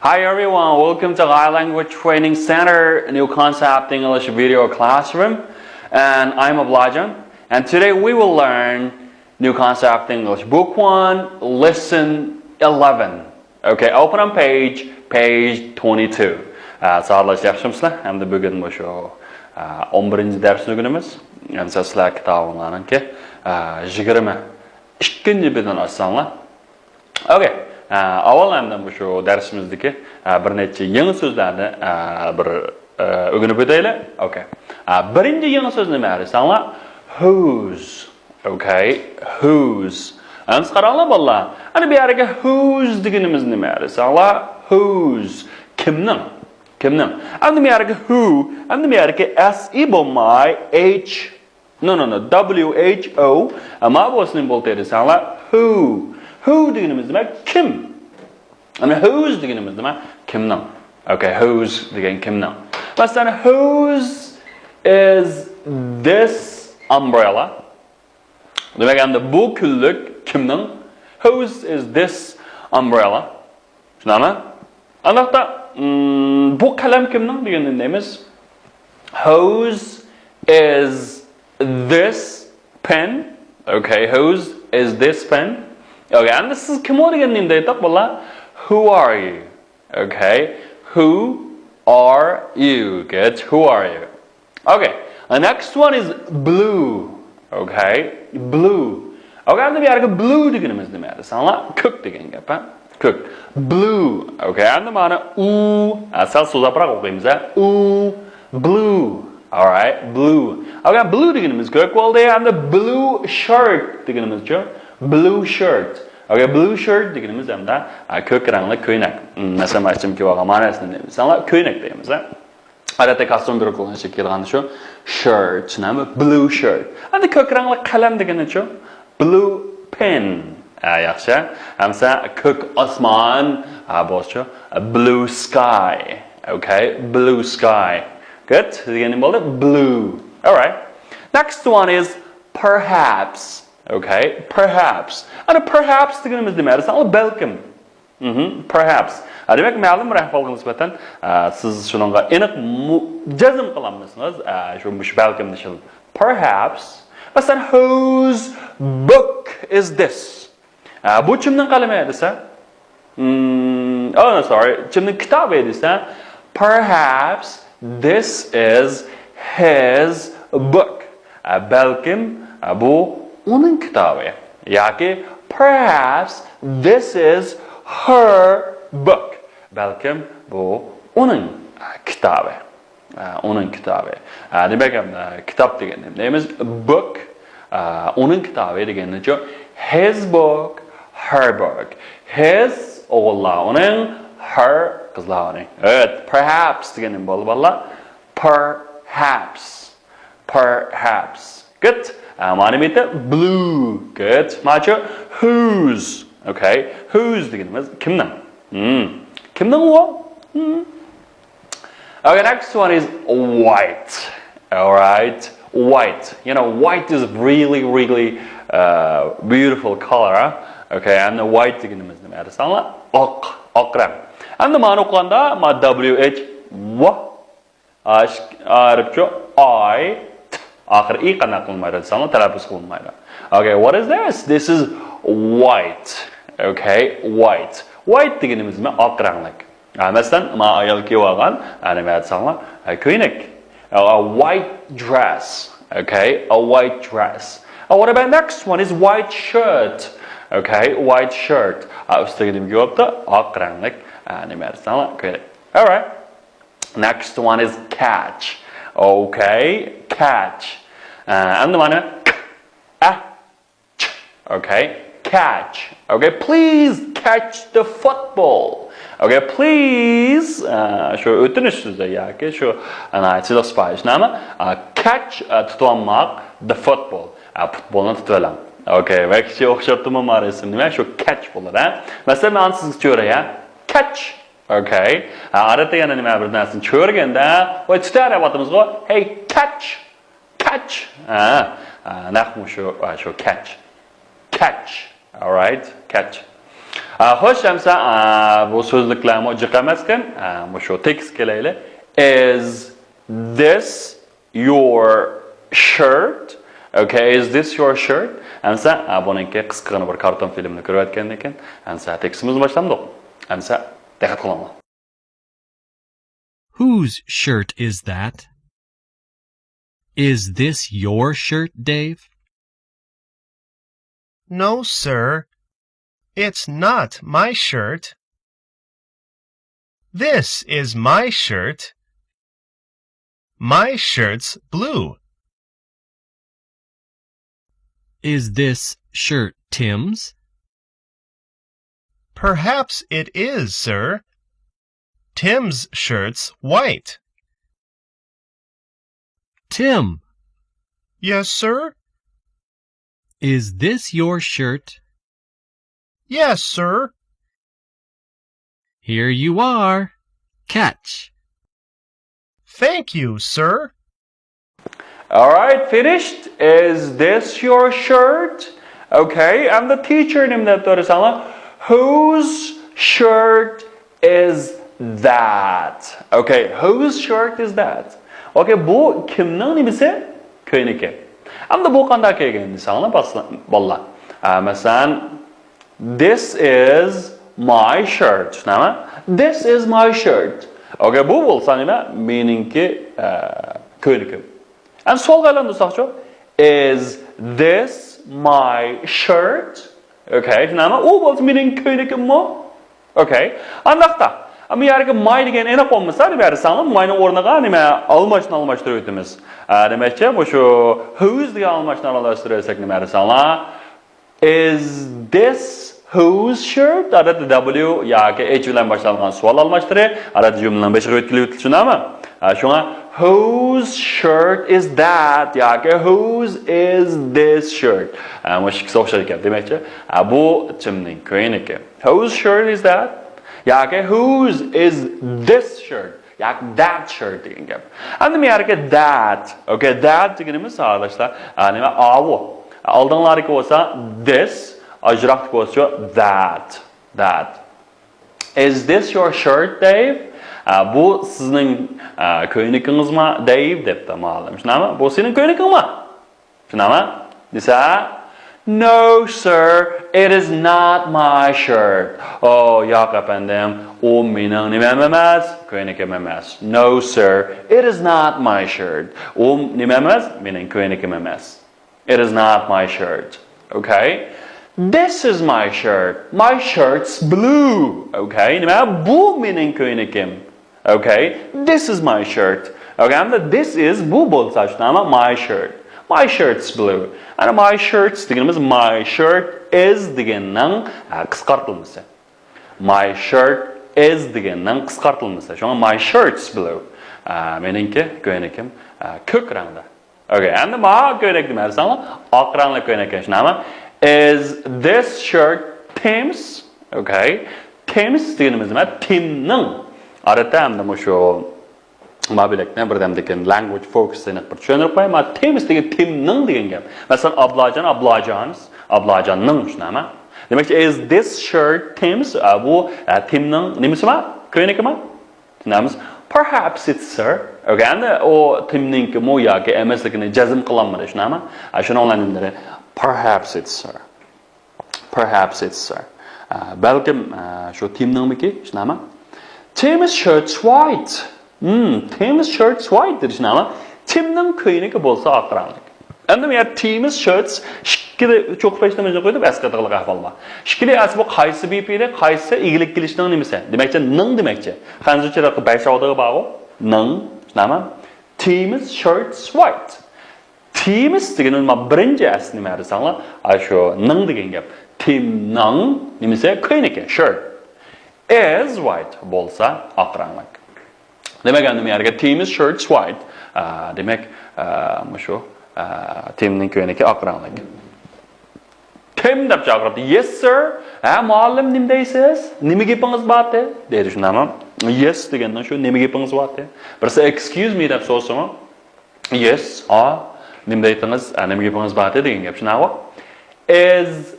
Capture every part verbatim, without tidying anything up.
Hi everyone, welcome to Thai Language Training Center New Concept English Video Classroom. And I'm Oblajan. And today we will learn New Concept English Book one, Lesson eleven. Okay, open on page, page twenty-two. Ә, сағдылар, яхшымысызлар? Әмді бүгін бұл шо, ә, он бірінші дәрісін өтеміз. Әмді сізлер кітабыңларның ке, ә, жиырма екінші бетін ашсаңлар. Okay. Ә, авал әмді бұл шо дәрісіміздегі, ә, бір нәтиже еңі сөздерді, ә, бір, ә, өтіп өтейік. Okay. Ә, бірінші еңі сөз неме десеңлер? Whose. Okay. Whose. Әмді қараңлар, балалар. Әні бу жерге whose дегеніміз неме десеңлер? Whose. Кімнің? Кімнің? Әмді бу жерге who, әмді бу жерге S E болмай, H. No, no, no. W H O. Әмма болсын не болды десеңлер? Who. Who дегеніміз неме? Кім? Әне whose дегеніміз неме? Кімнің? Okay, whose деген кімнің? Мәселен, whose is this umbrella? Демек, әмді бұл күллік кімнің? Whose is this umbrella? Шынамы? Андақта, м, бұл қалам кімнің дегенде дейміз? Whose is this pen? Okay, whose is this pen? Okay, әмді сіз кім ол дегенде дейдік, балалар? Who are you? Okay, who are you? Good, who are you? Okay, the next one is blue. Okay, blue. Okay, әмді бу жерге blue дегеніміз неме десеңлер? Көк деген гәп, ә? Көк. Blue. Okay, әмді мына u, ә, сәл созабырақ оқимыз, ә? U, blue. Alright, blue. Okay, blue дегеніміз көк болды, әмді blue shirt дегеніміз ше? Blue shirt. Okay, blue shirt дегеніміз әмді, ә, көк рәңлі көйнек. М, мәселен, мен киіп алған мынасыны дейміз. Сәл көйнек дейміз, ә? Адәтте костюм бир кылган шекил кылган шу. Shirt, нәме? Blue shirt. Әмді көк рәңлі қалам дегені шу? Blue pen. Ә, яхшы. Әмсә көк асман, ә, болшы. Blue sky. Okay, blue sky. Good. Дегенім болды. Blue. Alright. Next one is perhaps. Okay, perhaps. Әне perhaps дегеніміз неме десеңлер? Ол бәлкім. Мгм, perhaps. Ә, демек, мәлім бир әхвалға нисбәтән, ә, сіз шуныңға әнік му-, җәзм кылалмасыгыз, ә, шу, шу бәлкем дишел. Perhaps. Мәсәлән, whose book is this? Ә, бу кемнең каләме дисә? М, oh, no, sorry. Кемнең китабы дисә? Perhaps this is his book. Ә, бәлкем, ә, бу уның китабы. Яки, perhaps this is her book. Бәлкем, бу уның, ә, китабы. Ә, уның китабы. Ә, демәк, ә, китап дигәндә, нәмәбез? Book, ә, уның китабы дигәндә, his book, her book. His, оғылла уның, her, кызла уның. Evet, perhaps дигәндә булды, балалар. Perhaps. Perhaps. Good. Ә, мәліметі blue. Good. Мачо, whose. Okay. Whose дегеніміз кімнің? Hmm. Кімнің ол? Hmm. Okay, next one is white. Alright. White. You know, white is really, really, uh, beautiful color, huh? Okay, and the white дегеніміз неме? Ақ, ақ рәң. And the маны оқығанда, ма W H, what? Айрықша I, t, ақыры и қана қылмайды, саны тәләппүз қылмайды. Okay, what is this? This is white. Okay, white. White дегеніміз неме? Ақ рәңлік. Ә, мәсәлән, ма аял киіп алған, ә, неме айтсаңлар, ә, көйнек. A white dress. Okay, a white dress. And what about next one is white shirt. Okay, white shirt. Ә, үстіге неме киіп алыпты? Ақ рәңлік, ә, неме айтсаңлар, көйнек. Alright. Next one is catch. Okay, catch. Ә, әмді мана к, ә, ч. Okay, catch. Okay, please catch the football. Okay, please. Ә, шу өтініш сізде, яки шу, ана, сыйлық сыпайы. Шынамы? Ә, catch, ә, тутып алмақ, the football. Ә, футболны тутып алам. Okay, мәкші оқшаттымы мар есім, неме? Шу catch болар, ә? Мәселен, мен сізге чөре, я? Catch. Okay. Ә, арада яна неме бир нәрсәне чөргәндә, ой, тутар дип атамыз го. Hey, catch. Catch. Ә, ә, нәкъ шу, ә, шу catch. Catch. Alright, catch. ئا، خوش، ئەمسە، ئا، بۇ سۆزلۈكلەرمۇ جىق ئەمەسكەن. ئا، مۇشۇ تېكىست كېلەيلى. Is this your shirt? Okay, is this your shirt? ئەمسە، ئا، بۇنىڭكى قىسقىغىنە بىر كارتون فىلىمنى كۆرۈۋەتكەندىن كېيىن، ئەمسە تېكىستىمىز باشلامدۇق. ئەمسە دىققەت قىلىڭلار. Whose shirt is that? Is this your shirt, Dave? No, sir. It's not my shirt. This is my shirt. My shirt's blue. Is this shirt Tim's? Perhaps it is, sir. Tim's shirt's white. Tim, Yes, sir. Is this your shirt? Yes, sir. Here you are. Catch. Thank you, sir. Alright, finished. Is this your shirt? Okay, and the teacher نېمە دەپتۇ دېسەڭلار, whose shirt is that? Okay, whose shirt is that? Okay, بۇ كىمنىڭ نېمىسى؟ كۆينىكى. ئەمدى بۇ قانداق كەلگەن دېسەڭلار، بالىلار. ئە، مەسىلەن, this is my shirt. نېمە? This is my shirt. Okay, بۇ بولسا نېمە؟ مېنىڭكى، ئە، كۆينىكىم. ئەمدى سوئالغا ئايلاندۇرساقچۇ? Is this my shirt? Okay, نېمە؟ ئۇ بولسا مېنىڭ كۆينىكىممۇ؟ Okay. ئانداقتا، ئەمما يەرگە my دېگەن ئېنىق بولمىسا، نېمە دېسەڭلار، my نىڭ ئورنىغا نېمە؟ ئالماشنى ئالماشتۇرۇۋېتىمىز. ئە، دېمەكچى، مۇشۇ whose دېگەن ئالماشنى ئالماشتۇرۇۋەتسەك، نېمە دېسەڭلار؟ Is this whose shirt? ئادەتتە W ياكى H بىلەن باشلانغان سوئال ئالماشتۇرى، ئادەتتە جۈملىنىڭ بېشىغا يۆتكىلىۋېتىلىدۇ، شۇنداقمۇ؟ ھە، شۇڭا whose shirt is that ياكى whose is this shirt? ھە، مۇشۇ ئىككىسى ئوخشايدىكەن، دېمەكچى، ھە، بۇ كىمنىڭ كۆينىكى؟ Whose shirt is that? ياكى whose is this shirt? ياكى that shirt دېگەن گەپ. ئەمدى بۇ يەردىكى that. Okay, that دېگىنىمىز ساۋاقداشلار، ئا، نېمە، ئاۋۇ. ئالدىڭلاردىكى بولسا this، ئاجراقتىكى بولسا that. That. Is this your shirt, Dave? ئا، بۇ سىزنىڭ، ئا، كۆينىكىڭىزما، دېيىپ دەپتۇ مۇئەللىم. شۇنداقمۇ؟ بۇ سېنىڭ كۆينىكىڭما؟ شۇنداقمۇ؟ دېسە، No, sir, it is not my shirt. ئو، ياق، ئەپەندىم، ئۇ مېنىڭ نېمەم ئەمەس، كۆينىكىم ئەمەس. No, sir, it is not my shirt. ئۇ نېمە ئەمەس؟ مېنىڭ كۆينىكىم ئەمەس. It is not my shirt. Okay? This is my shirt. My shirt's blue. Okay? نېمە؟ بۇ مېنىڭ كۆينىكىم. Okay, this is my shirt. Okay, ئەمدى this is بۇ بولسا شۇنداقمۇ؟ My shirt. My shirt's blue. ئەنە my shirts دېگىنىمىز my shirt is دېگەننىڭ، ئە، قىسقارتىلمىسى. My shirt is دېگەننىڭ قىسقارتىلمىسى. شۇڭا my shirt's blue. ئە، مېنىڭكى كۆينىكىم، ئە، كۆك رەڭدە. Okay, ئەمدى ماڭا كۆينەك نېمە دېسەڭلار، ئاق رەڭلىك كۆينەك ئىكەن، شۇنداقمۇ؟ Is this shirt Tim's? Okay. Tim's دېگىنىمىز نېمە؟ تىمنىڭ. ئادەتتە ئەمدى مۇشۇ ما بۆلەكنى بىردەمدىن كېيىن language focus دېگەن بىر چۈشەندۈرۈپ قوياي. ما Tim's دېگەن تىمنىڭ دېگەن گەپ. مەسىلەن، ئابلاجان، ئابلاجان، ئابلاجاننىڭ، شۇنداقمۇ؟ دېمەكچى، is this shirt Tim's? ئە، بۇ، ئە، تىمنىڭ نېمىسىما؟ كۆينىكىما؟ دېمەيمىز. Perhaps it's, sir. Okay, ئەمدى ئۇ تىمنىڭكىمۇ ياكى ئەمەسلىكىنى جەزم قىلالمىدى، شۇنداقمۇ؟ ئە، شۇنىڭ بىلەن نېمىلىرى؟ Perhaps it's, sir. Perhaps it's, sir. ئە، بەلكىم، ئە، شۇ تىمنىڭمىكى، شۇنداقمۇ؟ Tim's shirt's white. Hmm, Tim's shirt's white دېدى، شۇنداقمۇ؟ تىمنىڭ كۆينىكى بولسا ئاق رەڭلىك. ئەمدى بۇ يەردە Tim's shirts ئىككىلى چوقۇ پەشتىمىزنى قويۇپ ئەسقاتىدىغانلىق ئەھۋال بار. ئىككىلى ئەس بۇ قايسى بىپېئىلى، قايسى ئىگىلىك كېلىشنىڭ نېمىسى؟ دېمەكچى، نىڭ دېمەكچى. خەنزۇچىلىقتا بەش ئالدىغا بارغۇ. نىڭ، شۇنداقمۇ؟ Tim's shirt's white. Tim's دېگىنىمىز بىرىنچى ئەس نېمە دېسەڭلار، ئاشۇ نىڭ دېگەن گەپ. تىمنىڭ نېمىسى؟ كۆينىكى، shirt. Is white بولسا ئاق رەڭلىك. دېمەك، ئەمدى بۇ يەرگە Tim's shirt's white. ئا، دېمەك، ئا، مۇشۇ، ئا، تىمنىڭ كۆينىكى ئاق رەڭلىك. تىم دەپ چاقىرىپتۇ. Yes, sir. ھە، مۇئەللىم، نېمە دەيسىز؟ نېمە گېپىڭىز بارتى؟ دەيدۇ، شۇنداقمۇ؟ Yes دېگەندىن شۇ نېمە گېپىڭىز بارتى؟ بىرسى excuse me دەپ سورىسىمۇ؟ Yes, ئا، نېمە دەيتىڭىز؟ ئا، نېمە گېپىڭىز بارتى دېگەن گەپ، شۇنداقمۇ؟ Is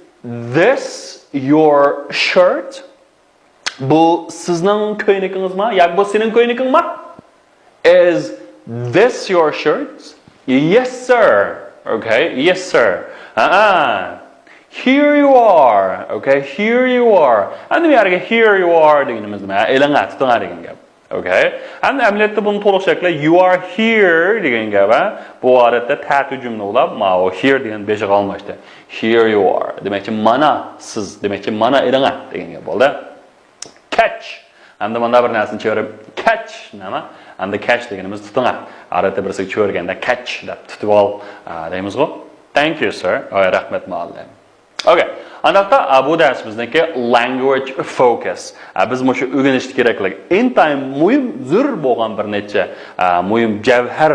this your shirt? بۇ سىزنىڭ كۆينىكىڭىزما ياكى بۇ سېنىڭ كۆينىكىڭما? Is this your shirt? Yes, sir. Okay, yes, sir. ھەئە. Here you are. Okay, here you are. ئەمدى بۇ يەرگە here you are دېگىنىمىز نېمە؟ ئېلىڭە، تۇتۇڭە دېگەن گەپ. Okay. ئەمدى ئەمەلىيەتتە بۇنى تولۇق شەكلى you are here دېگەن گەپ. بۇ ئادەتتە تەتۈر جۈملە بولۇپ، ماۋۇ here دېگەن بېشىغا ئالماشتى. Here you are. دېمەكچى مانا سىز، دېمەكچى مانا ئېلىڭە دېگەن گەپ بولدى. Catch. ئەمدى مۇنداق بىر نەرسىنى چۆرۈپ، catch نېمە؟ ئەمدى catch دېگىنىمىز تۇتۇڭە. ئادەتتە بىرسىگە چۆرگەندە catch دەپ تۇتۇپ ئال، ئا، دەيمىزغۇ. Thank you, sir. ئاي، رەھمەت، مۇئەللىم. Okay. ئانداقتا، ئا، بۇ دەرسىمىزنىڭكى language focus. ئا، بىز مۇشۇ ئۆگىنىشتە كېرەكلىك ئىنتايىن مۇھىم، زۆرۈر بولغان بىر نەچچە، ئا، مۇھىم جەۋھەر،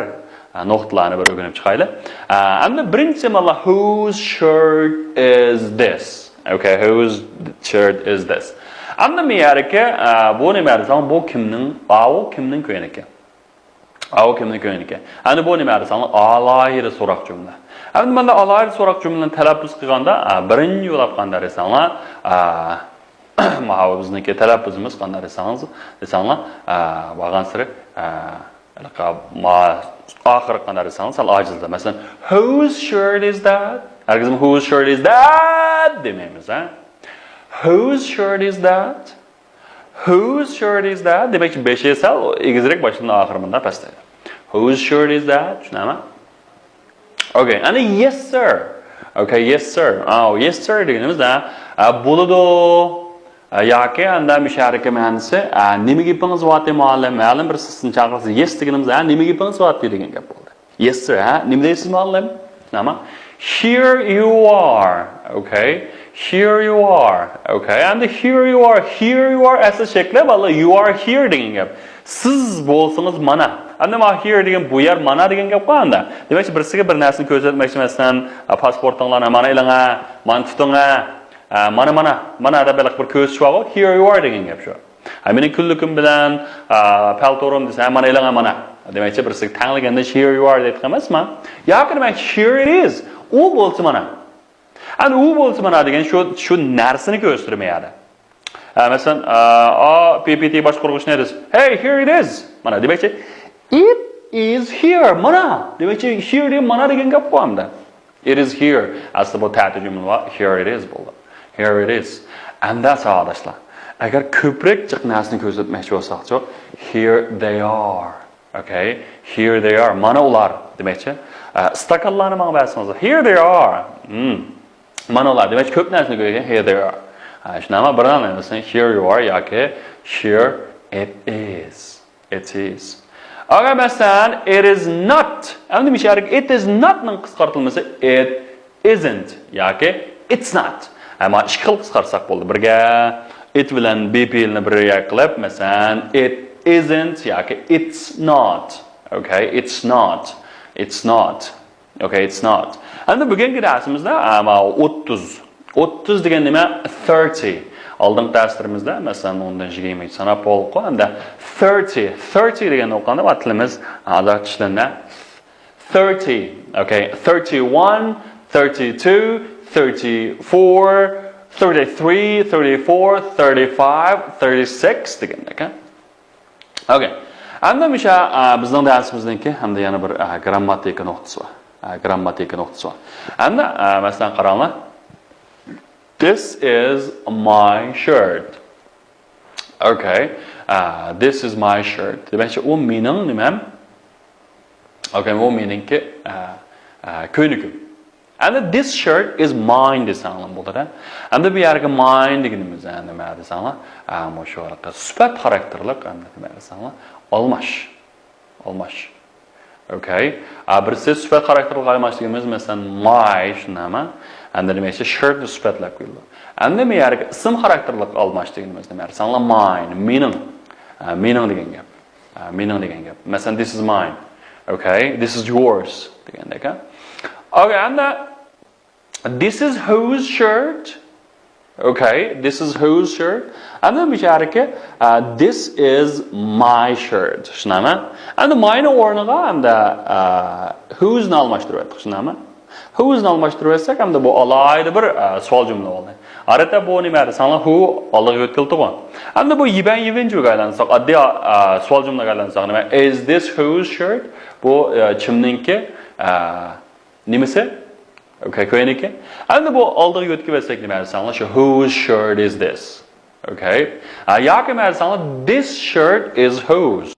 ئا، نۇقتىلارنى بىر ئۆگىنىپ چىقايلى. ئا، ئەمدى بىرىنچى مانا whose shirt is this? Okay, whose shirt is this? ئەمدى مۇ يەردىكى، ئا، بۇ نېمە دېسەڭ، بۇ كىمنىڭ، ئاۋۇ كىمنىڭ كۆينىكى؟ ئاۋۇ كىمنىڭ كۆينىكى؟ ئەمدى بۇ نېمە دېسەڭ، ئالاھىدە سوراق جۈملە. ئەمدى مانا ئالاھىدە سوراق جۈملىنى تەلەپپۇز قىلغاندا، ئا، بىرىنچى بولۇپ قانداق دېسەڭلار، ئا، ماۋۇ بىزنىڭكى تەلەپپۇزىمىز قانداق دېسەڭىز، دېسەڭلار، ئا، بارغانسېرى، ئا، ھېلىقى ما-، ئاخىرى قانداق دېسەڭلار، سەل ئاجىزلا. مەسىلەن، whose shirt is that? ھەرگىزمۇ whose shirt is that دېمەيمىز، ھە؟ Whose shirt is that? Whose shirt is that? دېمەكچى، بېشى سەل ئېگىزرەك، باشلىرىنى ئاخىرى مۇنداق پەستەيدۇ. Whose shirt is that? چۈشىنەمەن. Okay, ئەنە yes sir. Okay, yes sir. ئاۋۇ yes sir دېگىنىمىز، ھە، ئە، بولىدۇ. ئە، ياكى ئەندە مۇشۇ يەردىكى مەنىسى، ئە، نېمە گېپىڭىز بارتى مۇئەللىم؟ مەلۇم بىر سىزنى چاقىرسا yes دېگىنىمىز، ھە، نېمە گېپىڭىز بارتى دېگەن گەپ بولدى. Yes sir، ھە؟ نېمە دەيسىز مۇئەللىم؟ نېمە؟ Here you are. Okay. Here you are. Okay. ئەمدى here you are. Here you are ئەسلى شەكلى بالىلار you are here دېگەن گەپ. سىز بولسىڭىز مانا. ئەمدى ما here دېگەن بۇ يەر مانا دېگەن گەپ قوي ئەمدى. دېمەكچى بىرسىگە بىر نەرسىنى كۆرسەتمەكچى مەسىلەن، پاسپورتۇڭلارنى مانا ئېلىڭە، مانا تۇتۇڭە، مانا، مانا، مانا دەپ بىر كۆرسىتىش بارغۇ. Here you are دېگەن گەپ شۇ. ھە، مېنىڭ كۈنلۈكۈم بىلەن، ئا، پەلتورۇم دېسە، ھە، مانا ئېلىڭە مانا. دېمەكچى بىرسىگە تەڭلىگەندە here you are دەيدىغان ئەمەسما؟ ياكى دېمەك here it is. ئۇ بولسا مانا. ئەنە ئۇ بولسا مانا دېگەن شۇ، شۇ نەرسىنى كۆرسىتىدۇ مەيەردە. ھە، مەسىلەن، ئا، ئا، P P T باشقۇرغۇچىنى دېسە، hey, here it is. مانا دېمەكچى it is here. مانا. دېمەكچى here دېگەن مانا دېگەن گەپ بولامدا. It is here. ئەسلى بۇ تەتۈر جۈملە بار. Here it is بولدى. Here it is. ئەمدى ساۋاقداشلار، ئەگەر كۆپرەك جىق نەرسىنى كۆرسەتمەكچى بولساقچۇ، here they are. Okay. Here they are. مانا ئۇلار دېمەكچى. ئە، ئىستاكانلارنى ماڭا بەرسىڭىز. Here they are. Hmm. مانا ئۇلار دېمەكچى كۆپ نەرسىنى كۆرگەن. Here they are. ئە، شۇنداقمۇ بىر نەرسىنى here you are ياكى here it is. It is. ئەگەر مەسىلەن، it is not. ئەمدى مۇشۇ يەردىكى it is not نىڭ قىسقارتىلمىسى it isn't ياكى it's not. ئەمما ئىككى خىل قىسقارتساق بولدى. بىرگە it بىلەن be پېئىلنى بىر يەر قىلىپ، مەسىلەن، it isn't ياكى it's not. Okay, it's not. It's not. Okay, it's not. ئەمدى بۈگۈنكى دەرسىمىزدە، ئەمما ئوتتۇز. ئوتتۇز دېگەن نېمە؟ Thirty. ئالدىنقى دەرسلىرىمىزدە، مەسىلەن، ئوندىن يىگىرمىگىچە ساناپ بولدۇق. ئەمدى thirty. Thirty دېگەننى ئوقۇغاندا، تىلىمىز ھازىر ئىشلەنمە. Thirty. Okay, thirty-one, thirty-two, thirty-four, thirty-three, thirty-four, thirty-five, thirty-six دېگەندەك، ھە؟ Okay. ئەمدى مۇشۇ، ئە، بىزنىڭ دەرسىمىزنىڭكى ھەمدە يەنە بىر، ئە، گرامماتىكا نۇقتىسى بار. ئە، گرامماتىكا نۇقتىسى بار. ئەمدى، ئە، مەسىلەن، قاراڭلار. This is my shirt. Okay. ئە، this is my shirt. دېمەكچى، ئۇ مېنىڭ نېمەم؟ Okay، ئۇ مېنىڭكى، ئە، ئە، كۆينىكىم. ئەمدى this shirt is mine دېسەڭلار بولىدۇ. ئەمدى بۇ يەرگە mine دېگىنىمىز، ئە، نېمە دېسەڭلار؟ ئە، مۇشۇ ھېلىقى سۈپەت خاراكتېرلىق، ئەمدى نېمە دېسەڭلار؟ ئالماش. ئالماش. Okay. ئە، بىرسى سۈپەت خاراكتېرلىق ئالماش دېگىنىمىز، مەسىلەن، my، شۇنداقمۇ؟ ئەمدى نېمە دېسە، shirt نى سۈپەتلەپ كېلىدۇ. ئەمدى بۇ يەرگە ئىسىم خاراكتېرلىق ئالماش دېگىنىمىز نېمە دېسەڭلار؟ Mine، مېنىڭ. ئە، مېنىڭ دېگەن گەپ. ئە، مېنىڭ دېگەن گەپ. مەسىلەن، this is mine. Okay. This is yours دېگەندەك، ھە؟ Okay، ئەمدى this is whose shirt? Okay, this is whose shirt? ئەمدى مۇشۇ يەردىكى، ئە، this is my shirt. شۇنداقمۇ؟ ئەمدى my نىڭ ئورنىغا ئەمدى، ئە، whose نى ئالماشتۇرۇۋەتتۇق. شۇنداقمۇ؟ Whose نى ئالماشتۇرۇۋەتسەك، ئەمدى بۇ ئالاھىدە بىر، ئە، سوئال جۈملە بولدى. ئارىتا بۇ نېمە دېسەڭلار، who ئالدىغا يۆتكىلىدىغۇ. ئەمدى بۇ يىبەن يىۋېنجۈگە ئايلانساق، ئاددىي ئا، سوئال جۈملىگە ئايلانساق نېمە؟ Is this who's shirt؟ بۇ ئە، كىمنىڭكى ئە، نېمىسى؟ Okay، كۆينىكى. ئەمدى بۇ ئالدىغا يۆتكىۋەتسەك نېمە دېسەڭلار، شۇ whose shirt is this؟ Okay. ئە، ياكى نېمە دېسەڭلار، this shirt is whose؟